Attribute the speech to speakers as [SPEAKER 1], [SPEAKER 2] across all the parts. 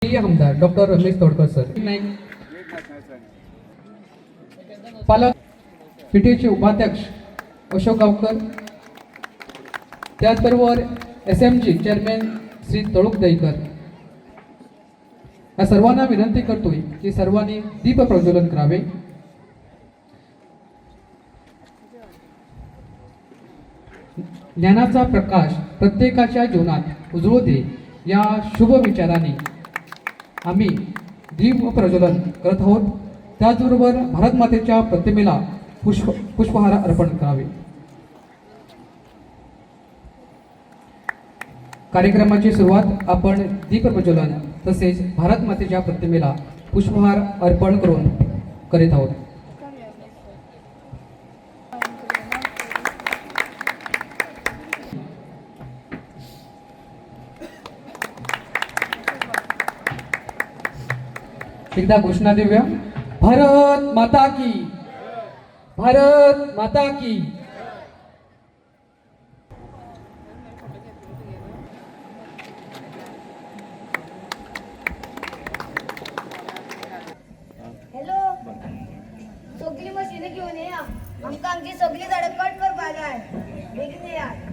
[SPEAKER 1] आमदार doctor Ramesh Todkar sir, Naik, पालक पीटीचे उपाध्यक्ष अशोक गावकर, त्याचबरोबर SMG chairman Shri तळुक दहीकर या सर्वांना विनंती करतोय की सर्वांनी दीप प्रज्वलन करावे. ज्ञानाचा प्रकाश प्रत्येकाच्या जीवनात उजळू दे या शुभ विचाराने आम्ही दीप प्रज्वलन करत आहोत. त्याचबरोबर भारत मातेच्या प्रतिमेला पुष्पहार अर्पण करावे. कार्यक्रमाची सुरुवात आपण दीप प्रज्वलन तसेच भारत मातेच्या प्रतिमेला पुष्पहार अर्पण करून करीत आहोत. एकदा घोषणा देऊया. भारत माता की! भारत माता की!
[SPEAKER 2] हॅलो, सगळी मशीन घेऊन या. आमकां आमची सगळी झाडां कट करपा जाय. बेगीन येयात.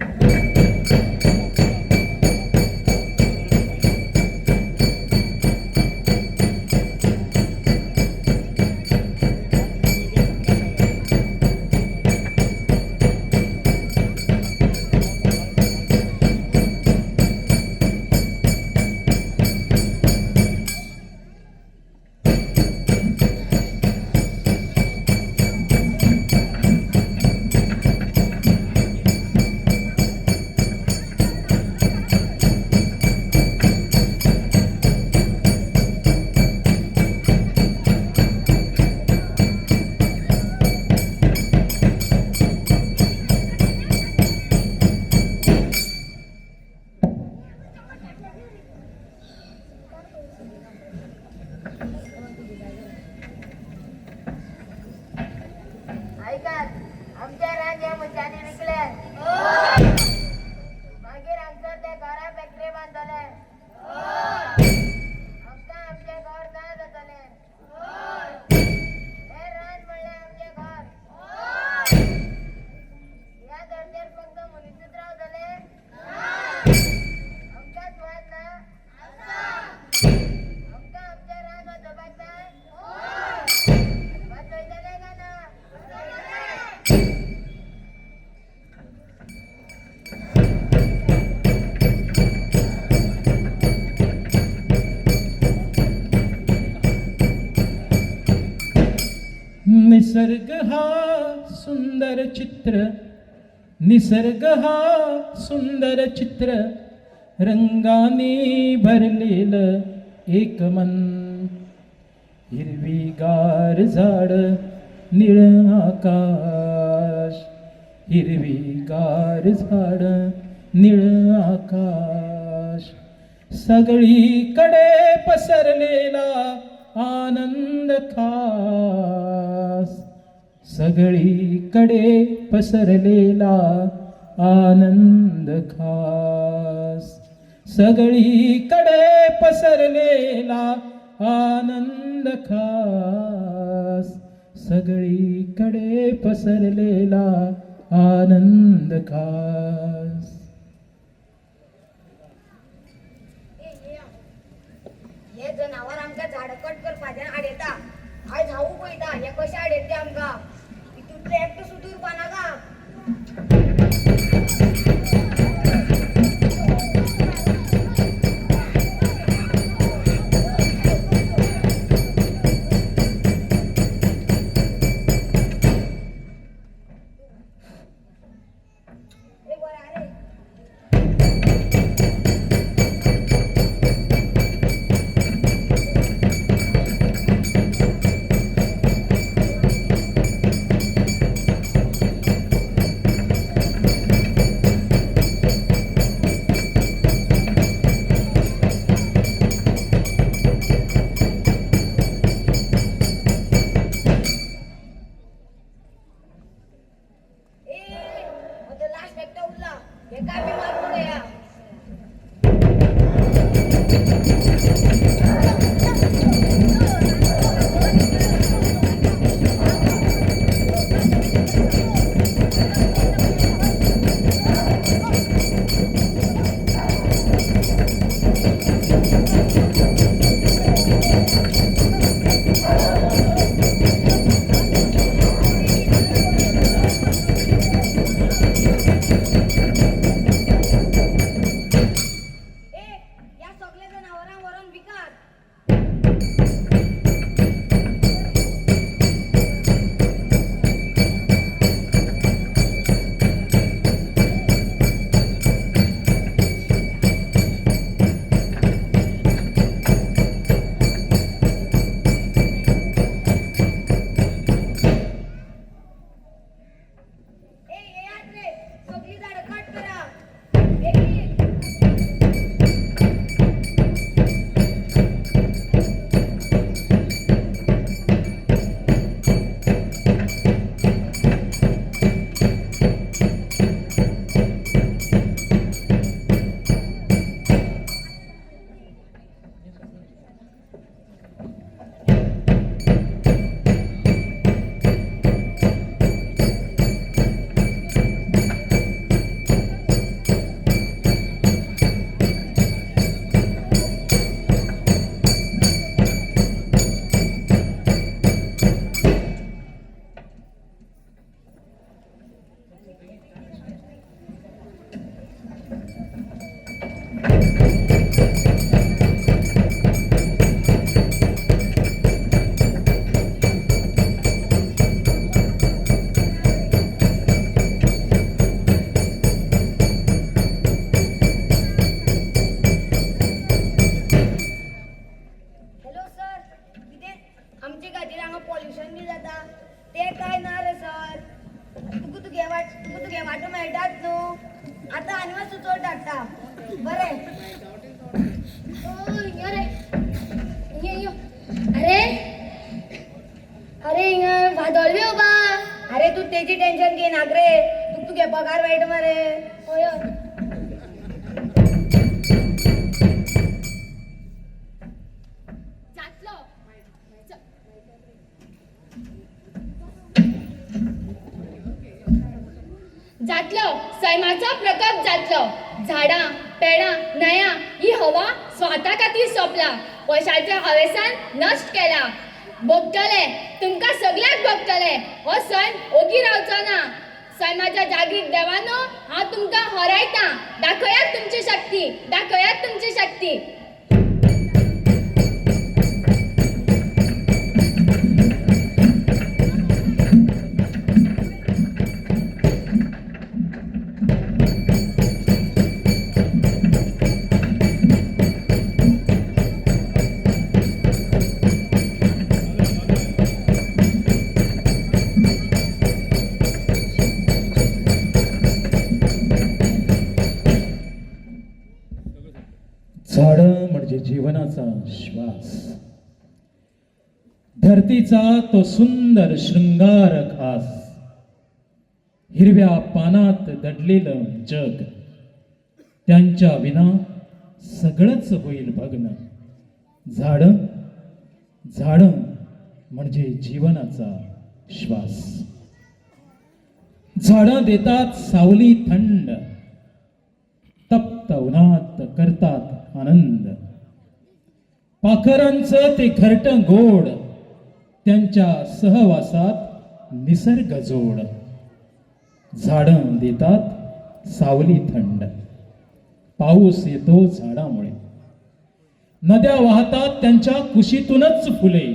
[SPEAKER 3] ऐकात, आमच्या रान ह्या मनशांनी विकले. मागीर हांगसर ते घरा फॅक्टरी बांदतले. आमकां आमचें घर जाय जातलें. हें रान म्हणल्यार आमचें घर. ह्या धर्तेर फक्त मनीसूच रावतले? आमकां स्वाद ना? आमकां आमचें रान वाचोवपाक जाय. वाचयतले काय ना?
[SPEAKER 4] निसर्ग हा सुंदर चित्र, निसर्ग हा सुंदर चित्र, रंगाने भरलेलं एक मन. हिरवीगार झाड, निळ आकाश, हिरवीगार झाड, निळ आकाश, सगळीकडे पसरलेला आनंद खास, सगळीकडे पसरलेला आनंद खास, सगळीकडे पसरलेला आनंद खास, सगळीकडे पसरलेला आनंद खास.
[SPEAKER 2] हे जनावर आमकां झाडां कट करपाचें आडयता. आयज हांवू पळयता हे कशें आडयता ते आमकां. हितूंतलो एकटो सुद्दां उरपा नाका. ए बरं रे. जाता. ते काय ना रे सर, तुका तुगे वाट, तुका तुगे वांटो मेळटात न्हू. आतां आनी मातसो चड धाडटा. बरें.
[SPEAKER 3] ओ यो रे, यो यो. अरे अरे, हिंगा वादळ बी येवपा.
[SPEAKER 2] अरे तू तेजी टेन्शन घेयनाक रे, तुका तुगे पगार मेळटा मरे.
[SPEAKER 3] हय हय.
[SPEAKER 5] जातलो. जातलो, सैमाचो प्रकोप जातलो. झाडां पेडां न्हंया ही हवा स्वाता खातीर सोंपला, पयशाच्या हावेसान नश्ट केला. भोगतले, तुमकां सगळ्याक भोगतले. हो सैम ओगी रावचो ना. सैमाच्या जागृत देवानो, हांव तुमकां होरायतां, दाखयात तुमची शक्ती, दाखयात तुमची शक्ती.
[SPEAKER 4] झाडं म्हणजे जीवनाचा श्वास, धरतीचा तो सुंदर शृंगार खास. हिरव्या पानात दडलेलं जग, त्यांच्या विना सगळंच होईल भग्न. झाडं, झाडं म्हणजे जीवनाचा श्वास. झाडं देतात सावली थंड, तप्त उन्हात करतात आनंद. पाखरांचं ते घरटं गोड, त्यांच्या सहवासात निसर्ग जोड. झाडं देतात सावली थंड, पाऊस येतो झाडामुळे. नद्या वाहतात त्यांच्या कुशीतूनच फुले,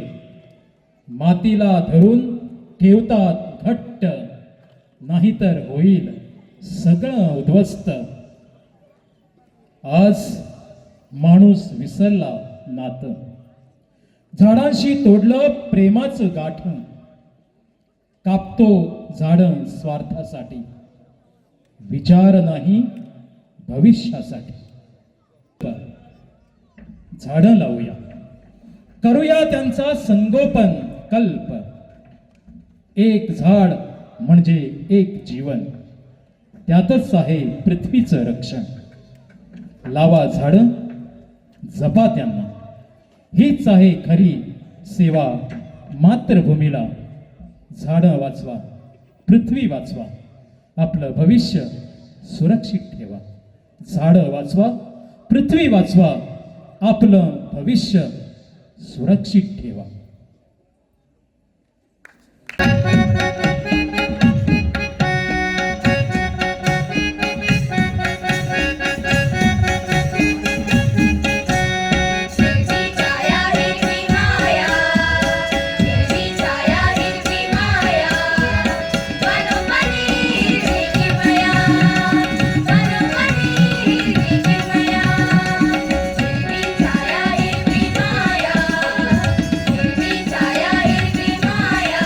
[SPEAKER 4] मातीला धरून ठेवतात घट्ट, नाहीतर होईल सगळं उद्ध्वस्त. आज माणूस विसरला नातं, झाडांशी तोडलं प्रेमाचं गाठ. कापतो झाडं स्वार्थासाठी, विचार नाही भविष्यासाठी. झाडं लावूया, करूया त्यांचा संगोपन कल्प. एक झाड म्हणजे एक जीवन, त्यातच आहे पृथ्वीचं रक्षण. लावा झाडं, जपा त्यांना, हीच आहे खरी सेवा मातृभूमीला. झाडं वाचवा, पृथ्वी वाचवा, आपलं भविष्य सुरक्षित ठेवा. झाडं वाचवा, पृथ्वी वाचवा, आपलं भविष्य सुरक्षित ठेवा.
[SPEAKER 5] हिरवी छाया हिरवी माया, हिरवी छाया हिरवी माया, वनोवनी हिरवी किमया, वनोवनी हिरवी किमया. हिरवी छाया हिरवी माया, हिरवी छाया हिरवी माया,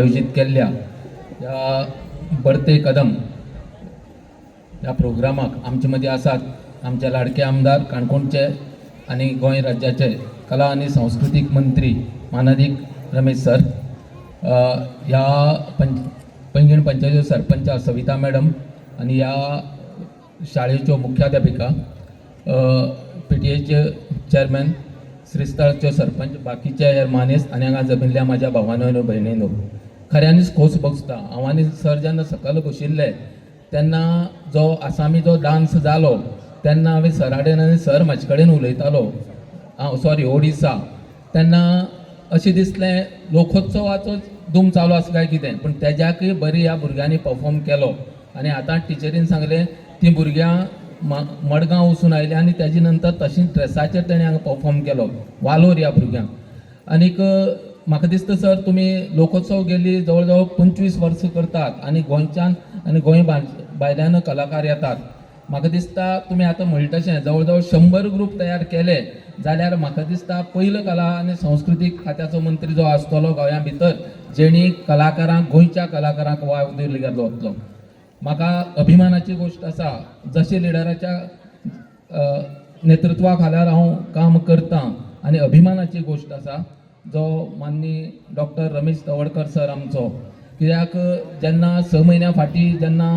[SPEAKER 6] आयोजीत केल्ल्या ह्या बढते कदम ह्या प्रोग्रामाक आमचे मदीं आसात आमचे लाडके आमदार काणकोणचे आनी गोंय राज्याचे कला आनी सांस्कृतीक मंत्री मानादीक रमेश सर, ह्या पैंगीण पंचायतीच्यो सरपंच सविता मॅडम आनी ह्या शाळेच्यो मुख्याध्यापिका, पीटीएचे चेअरमॅन, श्रीस्थळाच्यो सरपंच, बाकीचे हेर मानेस्त आनी हांगा जमिल्ल्या म्हाज्या भावानो आनी भयणीनो, खऱ्यांनीच खोस भोगता. हांव आनी सर जेन्ना सकयल बशिल्ले तेन्ना जो आसामी जो डांस जालो तेन्ना हांवें सरा कडेन आनी सर म्हाजे कडेन उलयतालो, हांव सॉरी ओडिसा, तेन्ना अशें दिसलें लोकोत्सवाचो धूम चालू आसा काय कितें, पूण तेज्याकय बरी ह्या भुरग्यांनी परफॉर्म केलो. आनी आतां टिचरीन सांगलें ती भुरग्यां मडगांव वचून आयली आनी तेजे नंतर तशीच ड्रेसाचेर तेणी हांगा परफॉर्म केलो वालोर ह्या भुरग्यांक. आनीक म्हाका दिसता सर तुमी लोकोत्सव गेली जवळ जवळ 25 वर्सां करतात आनी गोंयच्यान आनी गोंय भायल्यान कलाकार येतात. म्हाका दिसता तुमी आतां म्हणटा तशें जवळ जवळ 100 ग्रूप तयार केले जाल्यार म्हाका दिसता पयलो कला आनी सांस्कृतीक खात्याचो मंत्री जो आसतलो गोंया भितर जेणी कलाकारांक, गोंयच्या कलाकारांक वाव दिलो गेल्लो वतलो. म्हाका अभिमानाची गोश्ट आसा, जशें लिडराच्या नेतृत्वा खाला हांव काम करतां आनी अभिमानाची गोश्ट आसा जो माननीय डॉक्टर रमेश तवडकर सर आमचो, कित्याक जेन्ना 6 म्हयन्या फाटीं जेन्ना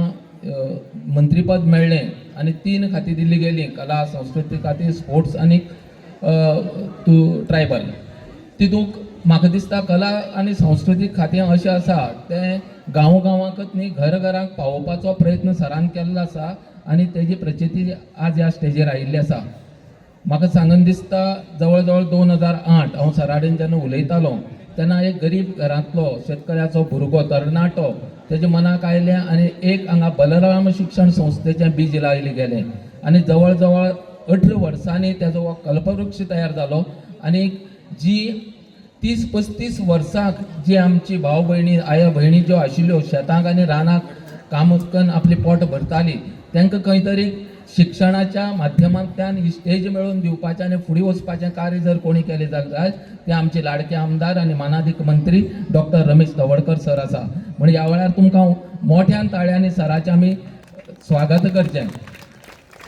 [SPEAKER 6] मंत्रीपद मेळ्ळें आनी 3 खातीं दिल्ली गेलीं, कला संस्कृती खातीर, स्पोर्ट्स आनी तूं ट्रायबल, तितूंक म्हाका दिसता कला आनी सांस्कृतीक खातें अशें आसा तें गांव गांवांकच न्ही घर घरांक पावोवपाचो प्रयत्न सरान केल्लो आसा आनी तेजी प्रचिती आज ह्या स्टेजीर आयिल्ली आसा. म्हाका सांगन दिसता जवळ जवळ 2008 हांव सरा कडेन जेन्ना उलयतालो तेन्ना एक गरीब घरांतलो शेतकऱ्याचो भुरगो तरणाटो तेज्या मनाक आयलें आनी एक हांगा बलराम शिक्षण संस्थेचें बीज लायलें गेलें आनी जवळ जवळ 18 वर्सांनी तेजो हो कल्पवृक्ष तयार जालो. आनी जी 30-35 वर्सांक जी आमची भाव भयणी आया भयणी ज्यो आशिल्ल्यो शेतांक आनी रानाक काम करून आपली पोट भरताली तांकां खंय तरी शिक्षणाच्या माध्यमांतल्यान ही स्टेज मेळोवन दिवपाचें आनी फुडें वचपाचें कार्य जर कोणी केलें जाल्यार ते आमचे लाडके आमदार आनी मानादीक मंत्री डॉक्टर रमेश तवडकर सर आसा. म्हण ह्या वेळार तुमकां मोठ्यान ताळ्यांनी सराचें आमी स्वागत करचें.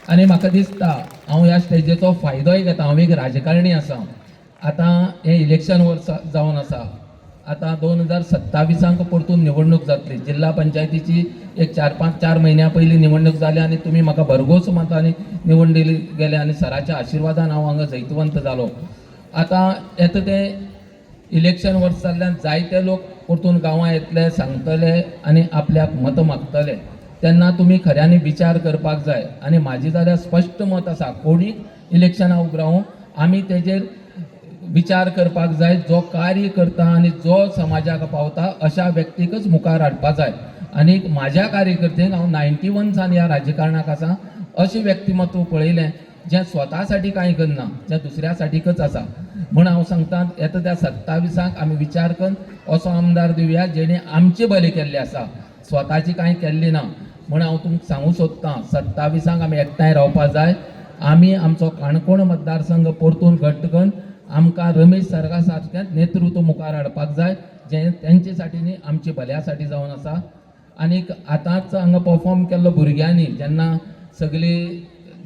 [SPEAKER 6] आनी म्हाका दिसता हांव ह्या स्टेजीचो फायदोय घेता. हांव एक राजकारणी आसा, आतां हें इलेक्शन वर्स जावन आसा, आतां 2027 परतून निवडणूक जातली जिल्हा पंचायतीची, एक 4-5-4 म्हयन्या पयलीं निवडणूक जाली आनी तुमी म्हाका भरघोस मतांनी निवडून दिली गेले आनी सराच्या आशिर्वादान हांव हांगा जैतवंत जालो. आतां येता तें इलेक्शन वर्स जाल्ल्यान जायते लोक परतून गांवां येतले, सांगतले आनी आपल्याक मतां मागतले, तेन्ना तुमी खऱ्यांनी विचार करपाक जाय. आनी म्हाजें जाल्यार स्पश्ट मत आसा, कोणीक इलेक्शनाक उबो रावूं आमी तेजेर विचार करपाक जाय, जो कार्य करता आनी जो समाजाक पावता अशा व्यक्तीकच मुखार हाडपा जाय. आनी म्हाज्या कार्यकर्त्यांक हांव 91 सान ह्या राजकारणाक आसा, अशें व्यक्तिमत्व पळयलें जें स्वता साठी कांय करना, जें दुसऱ्या साठीकच आसा. म्हूण हांव सांगता येता त्या 27 आमी विचार करून असो आमदार दिवया जेणे आमचें भलें केल्लें आसा, स्वताची कांय केल्लें ना. म्हूण हांव तुमकां सांगूंक सोदतां 27 आमी एकठांय रावपा जाय. आमी आमचो काणकोण मतदारसंघ परतून घट्ट करून आमकां रमेश सरा सारकें नेतृत्व मुखार हाडपाक जाय, जें तेंचे साठी न्ही आमचे भल्या साठी जावन आसा. आनीक आतांच हांगा परफॉर्म केल्लो भुरग्यांनी जेन्ना सगळी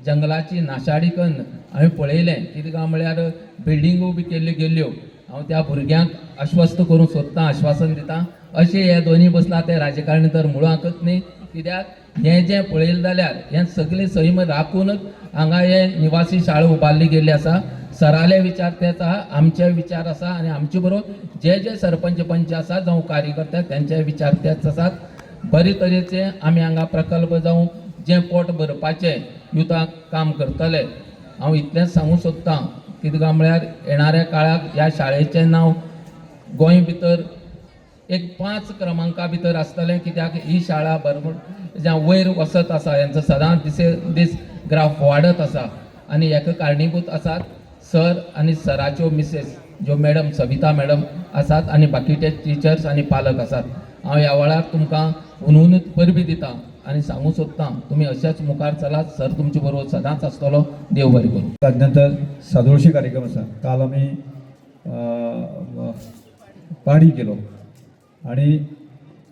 [SPEAKER 6] जंगलाची नाशाडी कन्न हांवें पळयलें कितें काय म्हळ्यार बिल्डिंगो बी केल्ल्यो गेल्ल्यो, हांव त्या भुरग्यांक आश्वस्त करूंक सोदतां, आश्वासन दितां अशें हे दोनी बसला ते राजकारणी तर मुळाकच न्ही, कित्याक हें जें पळयलें जाल्यार हें सगळें सैम राखूनच हांगा हे निवासी शाळा उबारली गेल्ली आसा. सराले विचार तेच आहा, आमचे विचार आसा आनी आमचे बरोबर जे जे सरपंच पंच आसा जावं कार्यकर्ते तेंचे विचार तेच आसात. बरे तरेचे आमी हांगा प्रकल्प जावं जें पोट भरपाचें युथाक काम करतले. हांव इतलेंच सांगूंक सोदतां कितें काय म्हळ्यार येणाऱ्या काळाक ह्या शाळेचें नांव गोंय भितर एक 5 क्रमांका भितर आसतलें, कित्याक ही शाळा बरोबर ज्या वयर वचत आसा, हेंचो सदांच दिसे दीस ग्राफ वाडत आसा आनी हेका कारणीभूत आसात सर आनी सराच्यो मिसेस ज्यो मॅडम सविता मॅडम आसात आनी बाकीचे टिचर्स आनी पालक आसात. हांव ह्या वेळार तुमकां हुनहुनूच परबीं दिता आनी सांगूंक सोदतां तुमी अशेंच मुखार चलात, सर तुमचे बरोबर सदांच आसतलो. देव बरें करूं.
[SPEAKER 7] ताजे नंतर सादोळशी कार्यक्रम आसा. काल आमी पाडी केलो. आणि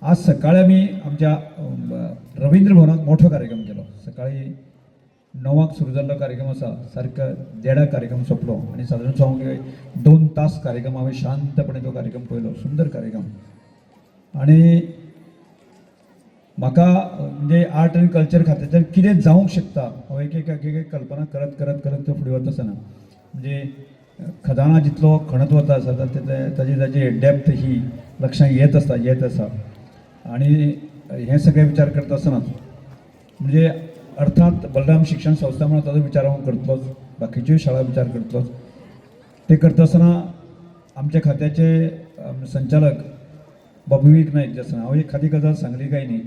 [SPEAKER 7] आज सकाळी आमी आमच्या रवींद्र भवनात मोठो कार्यक्रम केलो. सकाळी 9 सुरू जाल्लो कार्यक्रम आसा, सारको देडाक कार्यक्रम सोंपलो आनी सादारण सांगूंक 2 तास कार्यक्रम हांवें शांतपणे तो कार्यक्रम पळयलो. सुंदर कार्यक्रम. आनी म्हाका म्हणजे आर्ट आनी कल्चर खात्याच्यान कितें जावंक शकता हांव एक एक एक कल्पना करत करत करत त्यो फुडें वता आसतना, म्हणजे खजाना जितलो खणत वता आसा तितले ताजी ताजी डेप्थ ही लक्षांत येत आसता, येत आसा. आनी हें सगळें विचार करता आसतनाच, म्हणजे अर्थात बलराम शिक्षण संस्था म्हणून ताजो विचार हांव करतलोच, बाकीच्योय शाळा विचार करतलोच. ते करता आसतना आमच्या खात्याचे संचालक बाबू विवेक नायक जे आसा, हांव एक खादी गजाल सांगली काय न्ही,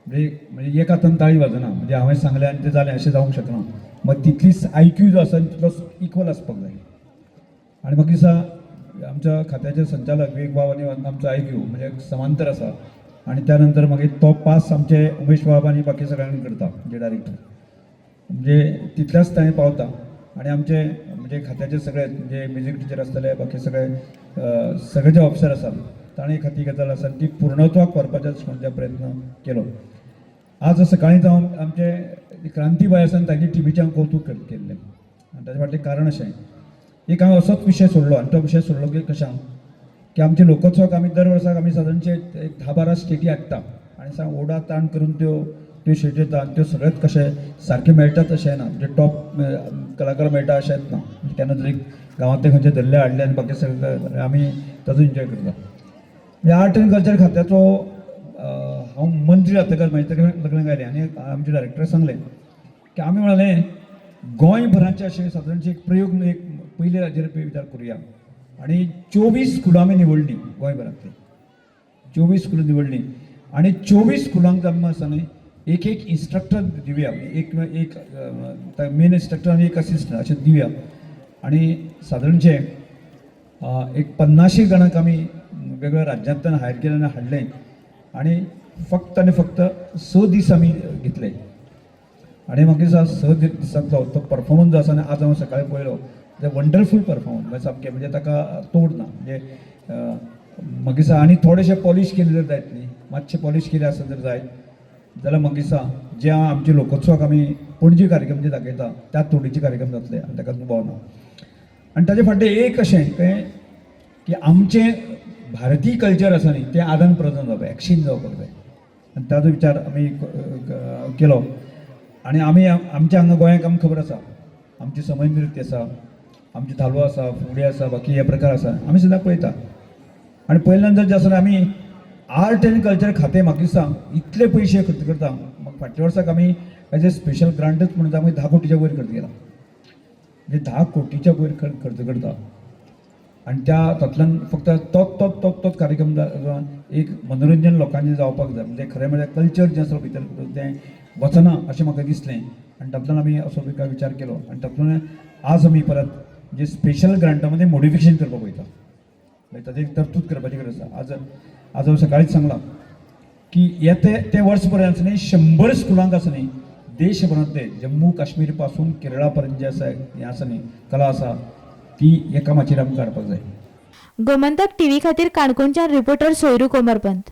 [SPEAKER 7] म्हणजे म्हणजे एक हातान ताळी वाजना. म्हणजे हांवें सांगलें आनी तें जालें अशें जावंक शकना. मग तितलीच आयक्यू जो आसा तितलो इक्वल आसपाक जाय. आनी म्हाका दिसता आमच्या खात्याचे संचालक विवेक बाब आनी आमचो आयक्यू म्हणजे समांतर आसा. आनी त्या नंतर मागीर तो पास आमचे उमेश बाब आनी बाकी सगळ्यांक करता, म्हणजे डायरेक्टर, म्हणजे तितल्याच थंय पावता. आनी आमचे म्हणजे खात्याचे सगळे, म्हणजे म्युजीक टिचर आसतले, बाकी सगळे सगळे जे ऑफिसर आसा, ताणें एखादी गजाल आसा ती पूर्णत्वाक व्हरपाचे दृश्टीकोनाचे प्रयत्न केलो. आज सकाळीं जावन आमचे क्रांतीबाय आसा आनी ताजी टिमीचें हांव कौतूक केल्लें. आनी ताजे फाटलें कारण अशें, एक हांव असोच विशय सोडलो आनी तो विशय सोडलो की कशें की आमचे लोकोत्सवाक आमी दर वर्साक आमी सादारणचे एक 10-12 स्टेटी हाडटा आनी सांग ओडा ताण करून त्यो त्यो स्टेटी येता. आनी त्यो सगळेच कशे सारके मेळटात अशें ना, म्हणजे टॉप कलाकार मेळटा अशेंच ना. म्हणजे केन्ना तरी गांवांतले खंयचे धरले हाडले आनी बाकी सगळे आमी ताजो एन्जॉय करता. म्हणजे आर्ट आनी कल्चर खात्याचो हांव मंत्री जातकच म्हाजे लग्नाक आयलें आनी आमचे डायरेक्टर सांगलें की आमी म्हणालें गोंयभराचे अशें सादारणशें एक प्रयोग म्हणून एक पयले हाजेर विचार करुया. आनी 24 स्कुलां आमी निवडलीं. गोंयभरांतलीं 24 स्कुलां निवडलीं आनी 24 स्कुलांक आमी आसा न्ही एक एक इन्स्ट्रक्टर दिवया, एक एक मेन इन्स्ट्रक्टर आनी एक असिस्टंट अशें दिवया. आनी सादारणशें एक पन्नाशेक जाणांक आमी वेगवेगळ्या राज्यांतल्यान हायर केलें आनी हाडलें आनी फक्त आनी फक्त 6 दीस आमी घेतले. आनी म्हाका दिसता 6 दिसांतलो तो परफॉर्मन्स जो आसा न्ही, आज हांव सकाळीं पळयलो, ते वंडरफूल परफॉर्मन्स, म्हणजे सामकें, म्हणजे ताका तोड ना. म्हणजे म्हाका दिसता आनी थोडेशे पॉलिश केले जर जायत न्ही, मातशें पॉलिश केले आसत जर जायत जाल्यार म्हाका दिसता जे आमचे लोकोत्सवाक आमी पणजे कार्यक्रम जे दाखयता त्या तोडीचे कार्यक्रम जातले आनी ताका दुबाव ना. आनी ताजे फाटलें एक अशें कळ्ळें की आमचें भारतीय कल्चर आसा न्ही, तें आदान प्रदान जावपाक, एक्सचेंज जावपाक जाय. आनी ताजो विचार आमी केलो. आनी आमी आमच्या हांगा गोंयांक आमकां खबर आसा, आमची समय नृत्य आसा, आमची धालो आसा, फुगडी आसा, बाकी हे प्रकार आसा, आमी सदां पळयता. आनी पयल्या नंतर जे आसा आमी आर्ट एंड कल्चर खातें म्हाका दिसता इतले पयशे खर्च करता. मग फाटल्या वर्साक आमी एज ए स्पेशल ग्रांटच म्हणून आमी 10 कोटीच्या वयर खर्च केला. म्हणजे 10 कोटीच्या वयर खर्च करता आनी त्या तातूंतल्यान फक्त तोच तोच तोच तोच कार्यक्रम एक मनोरंजन लोकांचें जावपाक जाय. म्हणजे खरें म्हळ्यार कल्चर जें आसा भितर तें वचना अशें म्हाका दिसलें. आनी तातूंतल्यान आमी असो एक विचार केलो आनी तातूंतल्यान आज आमी परत जे स्पेशल ग्रांटामध्ये मॉडिफिकेशन करपाक वयता. मागीर ताची एक तरतूद करपाची गरज आसा. आज आज हांव सकाळीच सांगलां की येते ते वर्स पर्यंत न्ही 100 स्कुलांक आसा न्ही, देशभरांतले जम्मू काश्मीर पासून केरळा पर्यंत जे आसा हें आसा न्ही, कला आसा ती एका माचयेर आमकां हाडपाक जाय.
[SPEAKER 8] गोमंतक टीव्ही खातीर काणकोणच्यान रिपोर्टर सोयरू कोमरपंत.